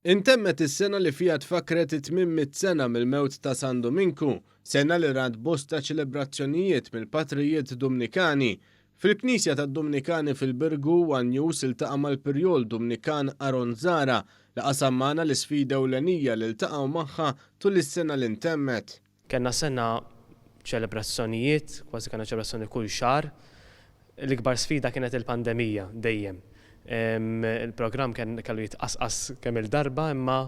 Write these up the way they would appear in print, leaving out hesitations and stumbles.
Intemmet is-sena li fiha tfakkret it-800 sena mill-mewt ta' San Duminku, sena li rat bosta ċelebrazzjonijiet mill-patrijiet Dumnikani. Fil-Knisja tad-Dumnikani fil-Birgu, one News iltaqa' mal-Pirjol Dumnikan Aaron Zahra li qasam magħna l-isfida ewlenija li ltaqgħu magħha tul is-sena li ntemmet. Kellna sena ċelebrazzjonijiet, kważi kellna ċelebrazzjoni kull xahar. L-ikbar sfida kienet il-pandemija dejjem. Il-programm kellu jitqasqas kemm-il darba imma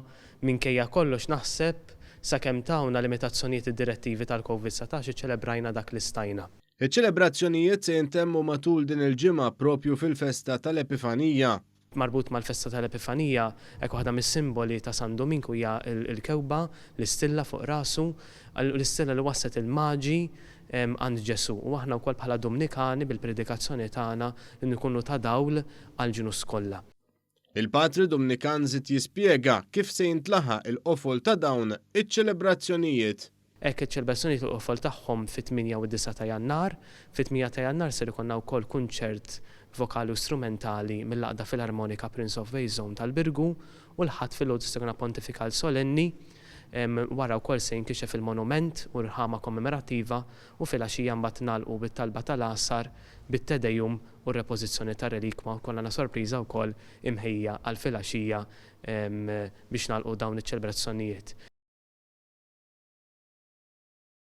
minkejja kollox naħseb sakemm tawna limitazzjonijiet id-direttivi tal-Covid-19 iċċelebrajna dak li stajna. Iċ-ċelebrazzjonijiet se jintemmu matul din il-ġimgħa propju fil-festa tal-Epifanija. Marbut mal-festa tal-Epifanija, hekk waħda mis-simboli ta' San Duminku hija l-kewba, l-istilla fuq rasu, l-istilla li wasslet il-maġi għand Ġesù. U aħna wkoll bħala Dumnikani bil-predikazzjoni tagħna li nkunu ta' dawl għall-ġnus kollha. Il-Patri Dumnikan żied jispjega kif se jintlaħaq il-qofol ta' dawn iċ-ċelebrazzjonijiet. Hekk iċ-ċelebrazzjonijiet u l-qofol tagħhom fit-8 u d-9 ta' Jannar. Fit-8 ta' Jannar ser ikollna wkoll kunċert vokali u strumentali mill-Għaqda Filarmonika Prince of Wales Zone tal-Birgu u l-Ħadd filgħodu se jkollna pontifikal solenni. Wara wkoll se jinkixef il-monument u r-rħama kommemorattiva u filgħaxija mbagħad nagħlqu bit-talba tal-għasar, bit-Te Deum u r-repożizzjoni tar-relikwa. Jkollna sorpriża wkoll imħejja għal filgħaxija biex nagħlqu dawn iċ-ċelebrazzjonijiet.